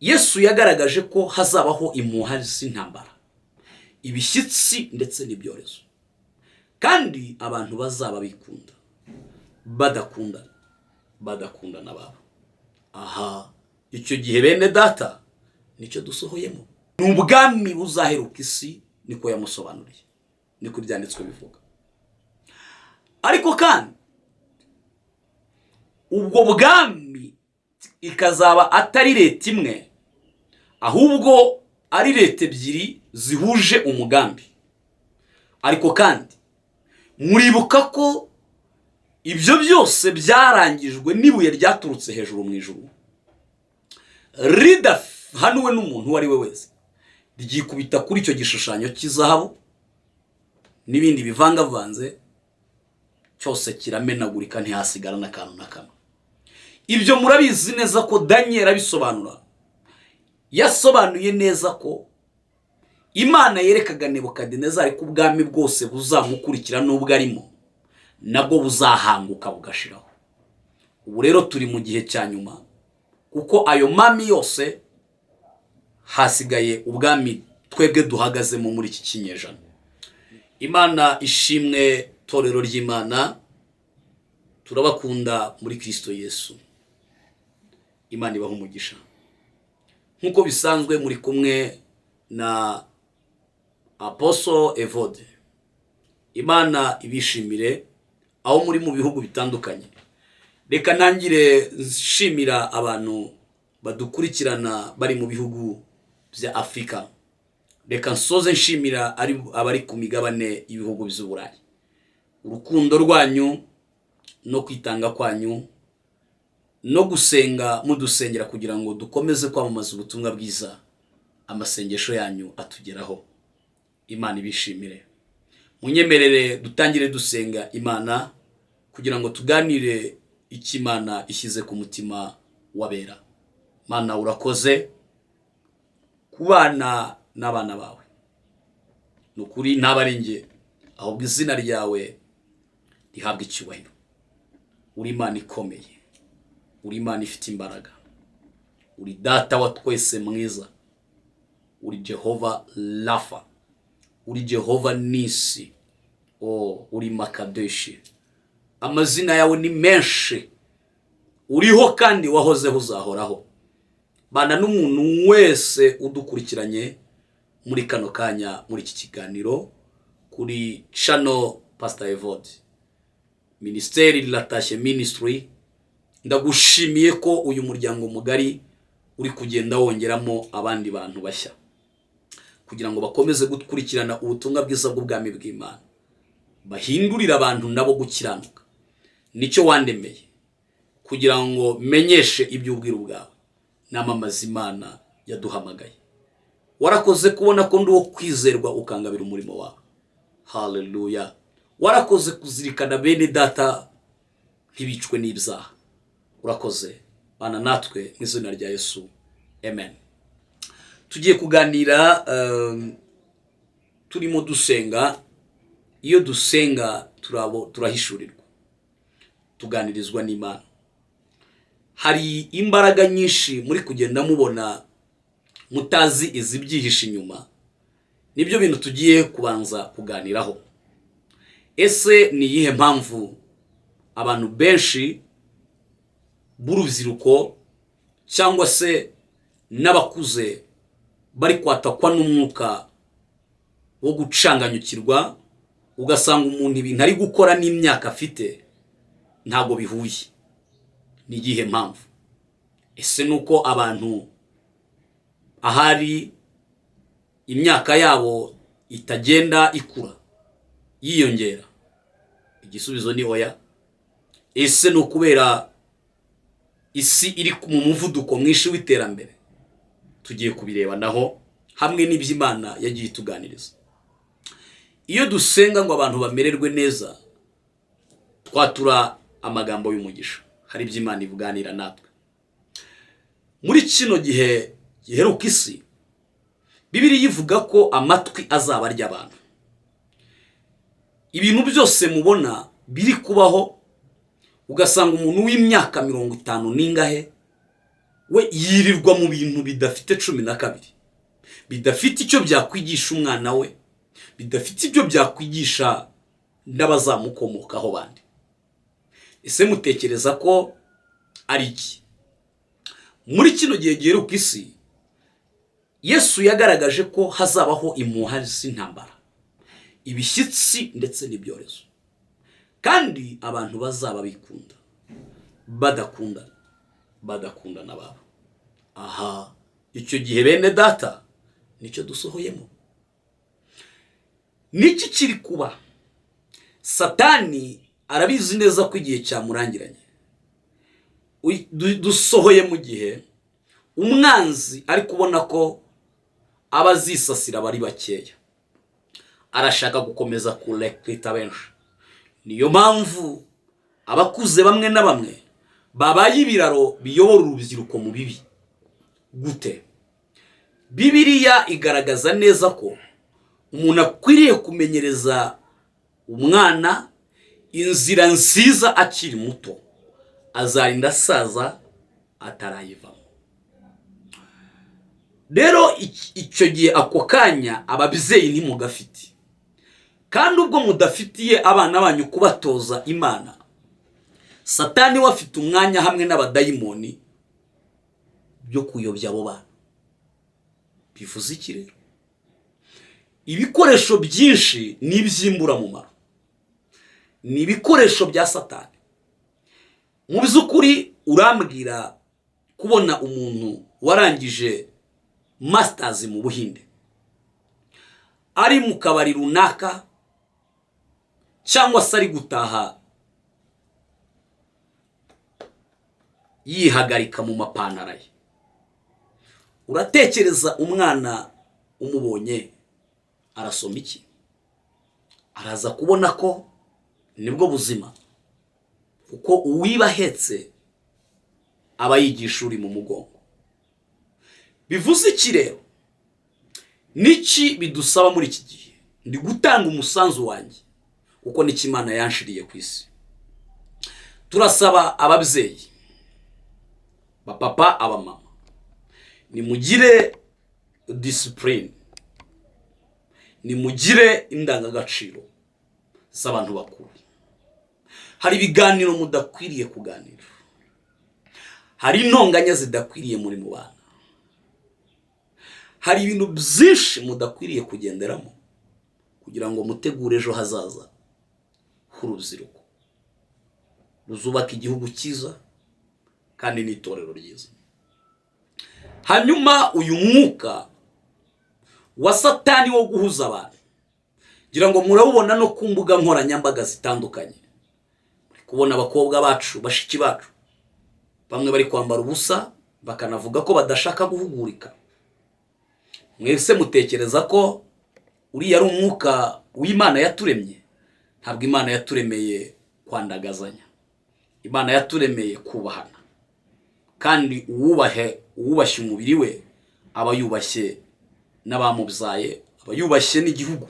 Yesu yagaragaje ko hazabaho impuha z'intambara, ibishyitsi ndetse n'ibyorezo, kandi abantu bazaba bikunda, badakundana, badakundana babo. Aha icyo gihe, bene data, nicyo dusohoyemo. Ni ubwami buzaheruka isi, niko yamusobanuriye, niko ibyanditswe bivuga. Ariko kandi ubwo bwami ikazaba atari leta imwe, ahubwo ari leta ebyiri zihuje umugambi. Ariko kandi muribuka ko ibyo byose byarangijwe n'ibuye ryaturutse hejuru mu ijuru, ridahanuwe n'umuntu uwo ari we wese, ryikubita kuri icyo gishushanyo cy'izahabu n'ibindi bivangavanze, cyose kiramenagurika, ntihasigara n'akantu na kamwe. Ibyo murabizi neza ko Daniel abisobanura, yasobanuye neza ko Imana yerekaga Nebukadinezari ko ubwami bwose buzamukurikira n'ubwo arimo nabwo buzahanguka bugashiraho. Ubu rero turi mu gihe cya nyuma, kuko ayo mami yose hasigaye ubwami twebwe duhagazemo muri iki kinyejana. Imana ishimwe. Torero ry'Imana, turabakunda muri Kirisito Yesu. Imana ibaha umugisha. Nk'uko bisanzwe, muri kumwe na Apostle Evode. Imana ibishimire aho muri mu bihugu bitandukanye. Reka ntangire nshimira abantu badukurikirana bari mu bihugu bya Afurika. Reka nsoze nshimira abari ku migabane y'ibihugu by'Uburayi. Urukundo rwanyu no kwitanga kwanyu no gusenga mudusengera kugira ngo dukomeze kwamamaza ubutumwa bwiza, amasengesho yanyu atugeraho. Imana ibishimire. Munyemerere dutangire dusenga Imana kugira ngo tuganire icyo Imana ishyize ku mutima w'abera. Mana, urakoze kubana n'abana bawe. Ni ukuri ntaba ari njye, ahubwo izina ryawe rihabwa icyubahiro. Uri Imana ikomeye, uri Imana ifite imbaraga, uri Data wa twese mwiza, uri Jehova Rafa, uri Jehova Nisi, o uri Makadeshi. Amazina yawe ni menshi. Uriho kandi wahozeho, uzahoraho. Bana n'umuntu wese udukurikiranye muri kano kanya, muri iki kiganiro kuri channel Pastor Evode, Minisiteri Riratashye Ministry. Ndagushimiye ko uyu muryango mugari uri kugenda wongeramo abandi bantu bashya kugira ngo bakomeze gukurikirana ubutumwa bwiza bw'ubwami bw'Imana, bahindurire abantu nabo gukiranuka. Nicyo wandemeye, kugira ngo menyeshe iby'ubwiru bwawe, namamaza Imana yaduhamagaye. Warakoze kubona ko ndi uwo kwizerwa, ukangabira umurimo wawe. Haleluya! Warakoze kuzirikana bene data ntibicwe n'ibyaha. Urakoze. Bana natwe mu izina rya Yesu, amen. Tugiye kuganira turimo dusenga. Iyo dusenga turahishurirwa, tuganirizwa n'Imana. Hari imbaraga nyinshi muri kugenda mubona mutazi izibyihishe inyuma. Nibyo bintu tugiye kubanza kuganiraho. Ese ni iyihe mpamvu abantu benshi b'urubyiruko cyangwa se n'abakuze bari kwatakwa n'umwuka wo gucanganyukirwa, ugasanga umuntu ibintu ari gukora n'imyaka afite ntabwo bihuye? Ni iyihe mpamvu? Ese ni uko abantu ahari imyaka yabo itagenda ikura yiyongera? Igisubizo ni oya. Ese ni ukubera isi iri mu muvuduko mwinshi w'iterambere? Tugiye kubireba naho hamwe n'iby'Imana yagiye ituganiriza. Iyo dusenga ngo abantu bamererwe neza, twatura amagambo y'umugisha. Hari ibyo Imana ivuganira natwe muri kino gihe giheruka isi. Bibiliya ivuga ko amatwi azaba arya abantu. Ibintu byose mubona biri kubaho, ugasanga umuntu w'imyaka 50 n'ingahe We yirirwa mu bintu bidafite 12, bidafite icyo byakwigisha umwana we, bidafite ibyo byakwigisha n'abazamukomokaho bandi. Ese mutekereza ko ari iki? Muri kino gihe giheruka isi, Yesu yagaragaje ko hazabaho impuha z'intambara, ibishyitsi ndetse n'ibyorezo, kandi abantu bazaba bikunda, badakundana, badakundana babo. Aha icyo gihe, bene data, nicyo dusohoyemo. Niki kiri kuba? Satani arabizi neza ko igihe cyamurangiranye. Dusohoye mu gihe umwanzi ari kubona ko abazisasira bari bakeya, arashaka gukomeza kurekirita benshi. Niyo mpamvu abakuze bamwe na bamwe babaye ibiraro biyobora urubyiruko mu bibi. Gute? Bibiliya igaragaza neza ko umuntu akwiriye kumenyereza umwana inzira nziza akiri muto, azarinda asaza atarayivamo. Rero icyo gihe, ako kanya, ababyeyi ntimugafite, kandi ubwo mudafitiye abana banyu kubatoza Imana, Satani we afite umwanya hamwe n'abadayimoni byo kuyobya abo bana. Bivuze iki rero? Ibikoresho byinshi ni iby'imburamumaro, ni ibikoresho bya Satani. Mu by'ukuri, urambwira kubona umuntu warangije masters mu Buhinde ari mu kabari runaka, cyangwa se ari gutaha yihagarika mu mapantaro ye, uratekereza umwana umubonye arasoma iki? Araza kubona ko nibwo buzima, kuko uwiba ahetse aba yigisha uri mu mugongo. Bivuze iki rero? Niki bidusaba muri iki gihe? Ndi gutanga umusanzu wanjye kuko niki Imana yanshiriye ku isi. Turasaba ababyeyi, bapapa, abamama, nimugire discipline, nimugire indangagaciro z'abantu bakuru. Hari ibiganiro mudakwiriye kuganira, hari intonganya zidakwiriye muri mu bana, hari ibintu byinshi mudakwiriye kugenderamo kugira ngo mutegure ejo hazaza h'urubyiruko ruzubaka igihugu cyiza kandi n'itorero ryiza. Hanyuma uyu mwuka wa Satani wo guhuza abantu, ngira ngo murawubona no ku mbuga nkoranyambaga zitandukanye. Muri kubona abakobwa bacu, bashiki bacu bamwe bari kwambara ubusa, bakanavuga ko badashaka guhugurika. Mwese mutekereza ko uriya ari umwuka w'Imana yaturemye? Ntabwo Imana yaturemeye kwandagazanya, Imana yaturemeye kubahana. Kandi uwubahe, uwubashye umubiri we aba yubashye n'abamubyaye, aba yubashye n'igihugu.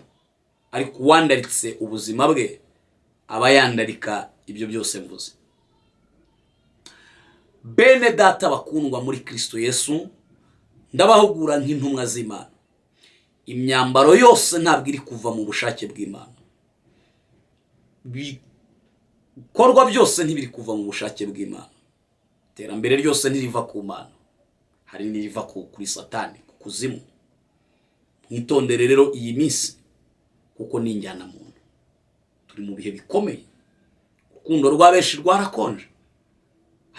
Ariko uwandaritse ubuzima bwe aba yandarika ibyo byose mvuze. Bene data bakundwa muri Kristo Yesu, ndabahugura nk'intumwa z'Imana. Imyambaro yose ntabwo iri kuva mu bushake bw'Imana, ibikorwa byose ntibiri kuva mu bushake bw'Imana, iterambere ryose ntiriva ku Mana, hari n'iriva kuri Satani, ku kuzimu. Mwitondere rero iyi minsi, kuko ni injyanamuntu. Turi mu bihe bikomeye, urukundo rwa benshi rwarakonje,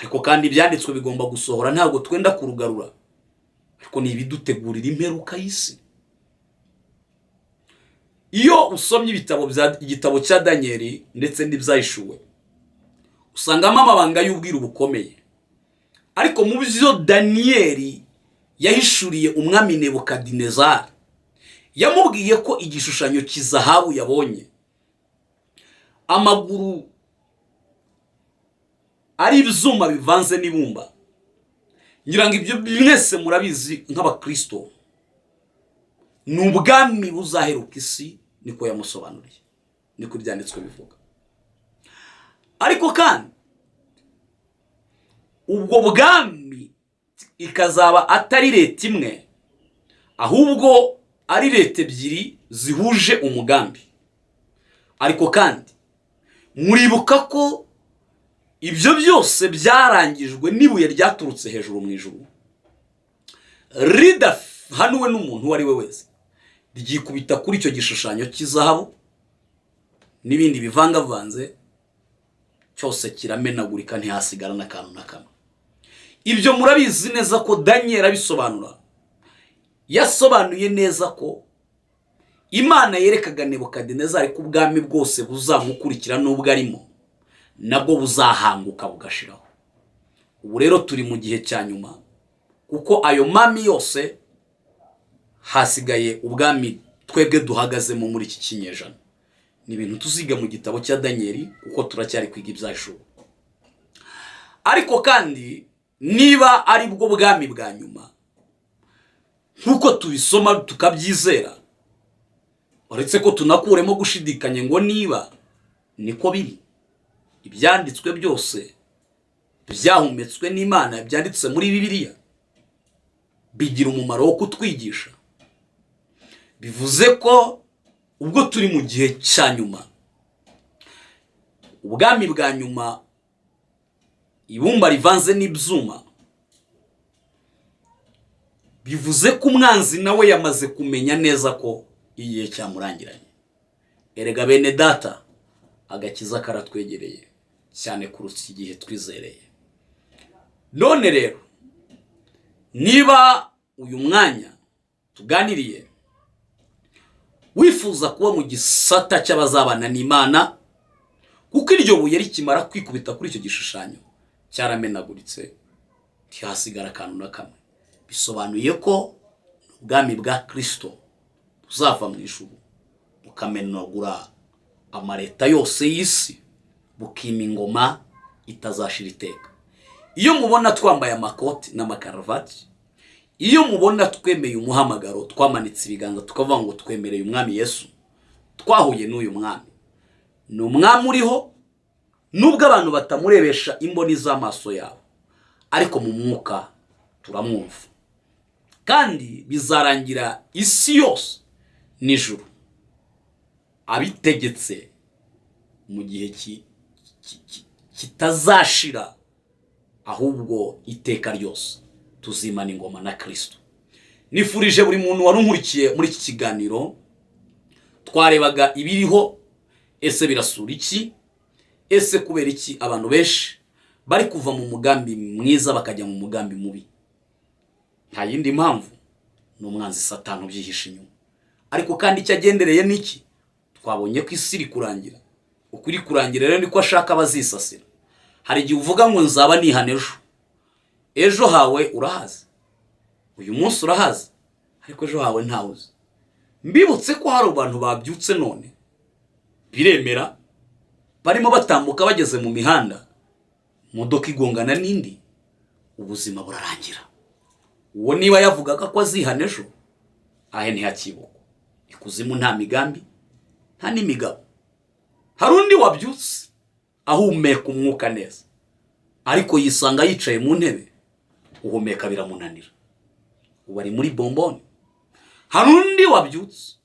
ariko kandi ibyanditswe bigomba gusohora, ntabwo twenda kurugarura, ariko ni ibidutegurira imperuka y'isi. Iyo usomye ibitabo bya igitabo cya Daniyeli ndetse n'Ibyahishuwe, usangamo amabanga y'ubwiru bukomeye. Ariko mu byo Daniyeli yahishuriye umwami Nebukadinezari, yamubwiye ko igishushanyo cy'izahabu yabonye, amaguru ari ibyuma bivanze n'ibumba. Ngira ngo ibyo mwese murabizi nk'abakristo. Ni ubwami buzaheruka isi, niko yamusobanuriye, niko ibyanditswe bivuga. Ariko kandi ubwo bwami Ikazaba atari leta imwe, ahubwo ari leta ebyiri zihuje umugambi. Ariko kandi muribuka ko ibyo byose byarangijwe n'ibuye ryaturutse hejuru mu ijuru, ridahanuwe n'umuntu uwo ari we wese, ryikubita kuri icyo gishushanyo cy'izahabu n'ibindi bivangavanze, cyose kiramenagurika, ntihasigara n'akantu na kamwe. Ibyo murabizi neza ko Daniel abisobanura, yasobanuye neza ko Imana yerekaga Nebukadinezari ko ubwami bwose buzamukurikira n'ubwo arimo nabwo buzahanguka bugashiraho. Ubu rero turi mu gihe cya nyuma, kuko ayo mami yose hasigaye ubwami twebwe duhagazemo muri iki kinyejana. Ni ibintu tuziga mu gitabo cya Daniel, kuko turacyari kwiga ibyahishuwe. Ariko kandi niba ari bwo bwami bwa nyuma nk'uko tubisoma tukabyizera, uretse ko tunakuremo gushidikanya ngo niba niko biri, ibyanditswe byose byahumetswe n'Imana byanditse muri Bibiliya bigira umumaro wo kutwigisha. Bivuze ko ubwo turi mu gihe cya nyuma, ubwami bwa nyuma, ibumba rivanze n'ibyuma, bivuze ko umwanzi nawe yamaze kumenya neza ko igihe cyamurangiranye. Erega bene data, agakiza karatwegereye cyane kuruta igihe twizereye. None rero niba uyu mwanya tuganiriye wifuza kuba mu gisata cy'abazabana n'Imana, kuko iryo buye rikimara kwikubita kuri icyo gishushanyo cyaramenaguritse, ntihasigara akantu na kamwe, bisobanuye ko ubwami bwa Kristo buzava mu ijuru bukamenagura amaleta yose y'isi, bukima ingoma itazashira iteka. Iyo mubona twambaye amakoti n'amakaravati, iyo mubona twemeye umuhamagaro, twamanitse ibiganza tukavuga ngo twemereye umwami Yesu, twahuye n'uyu mwami. Ni umwami uriho, nubwo abantu batamurebesha imboni z'amaso yabo, ariko mu mwuka turamwumva. Kandi bizarangira isi yose n'ijuru abitegetse mu gihe kitazashira, ahubwo iteka ryose tuzimana ingoma na Kristo. Nifurije buri muntu wari unkurikiye muri iki kiganiro, twarebaga ibiriho, ese birasura iki? Ese kubera iki abantu benshi bari kuva mu mugambi mwiza bakajya mu mugambi mubi? Nta yindi mpamvu, ni umwanzi Satani ubyihishe inyuma. Ariko kandi icyo agendereye ni iki? Twabonye ko isi iri kurangira. Uko iri kurangira rero niko ashaka abazisasira. Hari igihe uvuga ngo nzaba nihana ejo, ejo hawe urahazi, uyu munsi urahazi, ariko ejo hawe ntawuzi. Mbibutse ko hari abantu babyutse none biremera, barimo batambuka bageze mu mihanda, imodoka igongana n'indi, ubuzima burarangira. Uwo niba yavugaga ko azihana ejo, ahe ntihakibukwa. Ikuzimu nta migambi, nta n'imigabo. Hari undi wabyutse ahumeka umwuka neza, ariko yisanga yicaye mu ntebe, uhumeka biramunanira, ubu ari muri bomboni. Hari undi wabyutse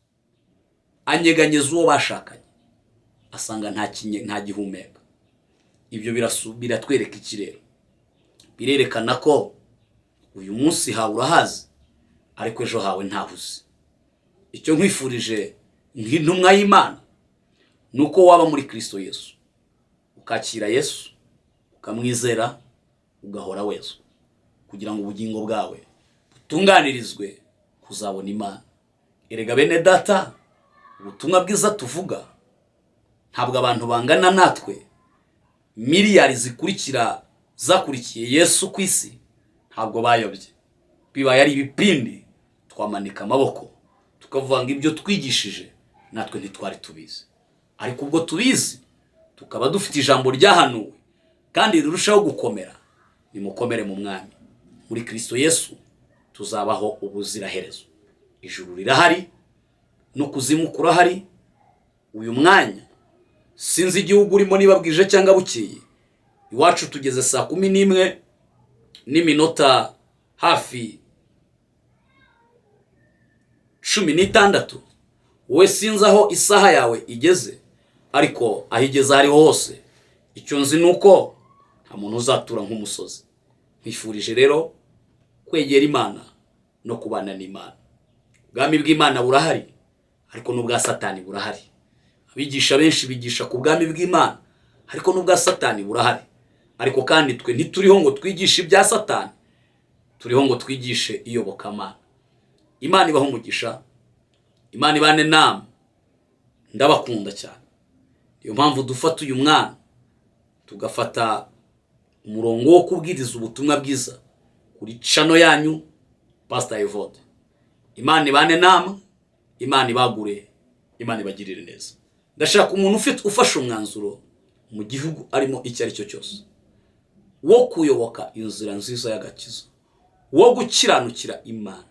anyeganyeza uwo bashakanye, asanga nta gihumeka. Ibyo biratwereka iki rero? Birerekana ko uyu munsi hawe urahazi, ariko ejo hawe ntahuzi. Icyo nkwifurije nk'intumwa y'Imana ni uko waba muri Kristo Yesu, ukakira Yesu, ukamwizera, ugahora wezwa, kugira ngo ubugingo bwawe butunganirizwe kuzabona Imana. Erega bene data, ubutumwa bwiza tuvuga ntabwo abantu bangana natwe, miliyari zikurikira zakurikiye Yesu ku isi ntabwo bayobye. Bibaye ari ibipindi twamanika amaboko tukavuga ngo ibyo twigishije natwe ntitwari tubizi, ariko ubwo tubizi tukaba dufite ijambo ryahanuwe kandi rirushaho gukomera. Nimukomere mu mwami, muri Kristo Yesu tuzabaho ubuziraherezo. Ijuru rirahari n'ukuzimu kurahari. Uyu mwanya sinzi igihugu urimo niba bwije cyangwa bukeye. Iwacu tugeze saa 11 n'iminota hafi 16. Wowe sinzi aho isaha yawe igeze, ariko aho igeze aho ariho hose, icyo nzi ni uko nta muntu uzatura nk'umusozi. Nkwifurije rero kwegera Imana no kubana n'Imana. Ubwami bw'Imana burahari, ariko n'ubwa Satani burahari. Abigisha benshi bigisha ku bwami bw'Imana, ariko n'ubwa Satani burahari. Ariko kandi twe ntituriho ngo twigishe ibya Satani, turiho ngo twigishe iyobokamana. Imana ibahe umugisha, Imana ibane namwe. Ndabakunda cyane. Niyo mpamvu dufata uyu mwana tugafata umurongo wo kubwiriza ubutumwa bwiza kuri channel yanyu, Pastor Evode. Imana ibane namwe, Imana ibagure, Imana ibagirire neza. Ndashaka umuntu ufite ufashe umwanzuro mu gihugu arimo icyo ari cyo cyose wo kuyoboka inzira nziza y'agakiza, wo gukiranukira Imana,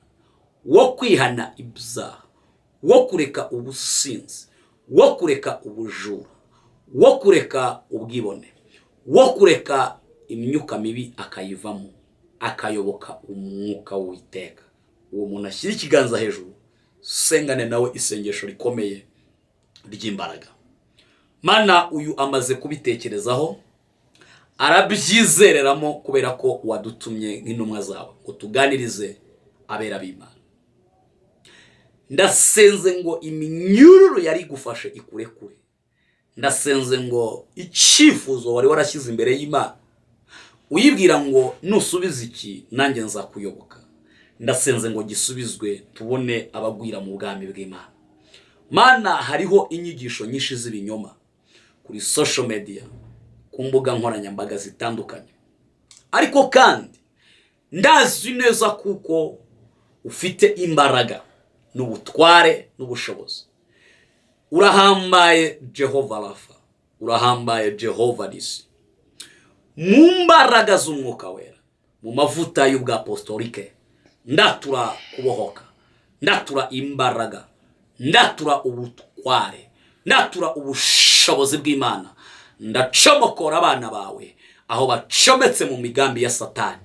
wo kwihana ibyaha, wo kureka ubusinzi, wo kureka ubujura, wo kureka ubwibone, wo kureka imyuka mibi akayivamo, akayoboka umwuka w'Uwiteka. Uwo muntu ashyira ikiganza hejuru, sengane nawe isengesho rikomeye ry'imbaraga. Mana, uyu amaze kubitekerezaho, arabyizereramo, kubera ko wadutumye nk'intumwa zawe ngo tuganirize abera b'Imana. Ndasenze ngo iminyururu yari igufashe ikurekure. Ndasenze ngo icyifuzo wari warashyize imbere y'Imana uyibwira ngo nusubiza iki nanjye nzakuyoboka, ndasenze ngo gisubizwe, tubone abagwira mu bwami bw'Imana. Mana, hariho inyigisho nyinshi z'ibinyoma kuri social media, ku mbuga nkoranyambaga zitandukanye, ariko kandi ndazi neza kuko ufite imbaraga n'ubutware n'ubushobozi. Urahambaye Jehova Rafa, urahambaye Jehova Nisi. Mu mbaraga z'Umwuka Wera, mu mavuta y'ubwapostolike, ndatura kubohoka, ndatura imbaraga, ndatura ubutware, ndatura ubushobozi bw'Imana. Ndacomokora abana bawe aho bacometse mu migambi ya Satani,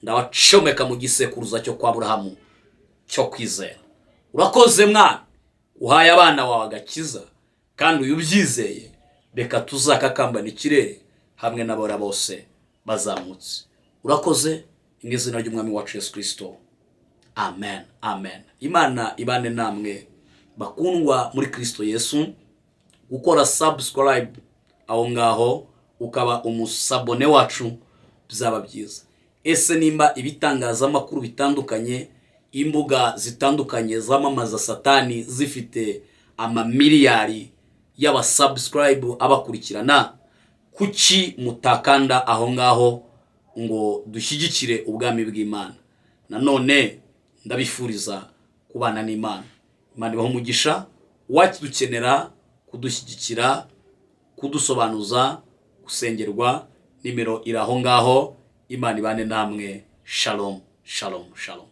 ndabacomeka mu gisekuruza cyo kwa Aburahamu cyo kwizera. Urakoze mwana, uhaye abana bawe agakiza, kandi uyu ubyizeye, reka tuzakakambana ikirere hamwe n'abora bose bazamutse. Urakoze mu izina ry'Umwami wacu Yesu Kirisito, amen, amen. Imana ibane namwe bakundwa muri Kirisito Yesu. Gukora subscribe aho ngaho ukaba umusabone wacu byaba byiza. Ese nimba ibitangazamakuru bitandukanye, imbuga zitandukanye zamamaza Satani zifite amamiliyari y'abasubscribe abakurikirana, kuki mutakanda aho ngaho ngo dushyigikire ubwami bw'Imana? Nanone ndabifuriza kubana n'Imana. Imana ibaha umugisha. Wakidukenera kudushyigikira, kudusobanuza, gusengerwa, nimero iri aho ngaho. Imana ibane namwe. Shalom, shalom, shalom.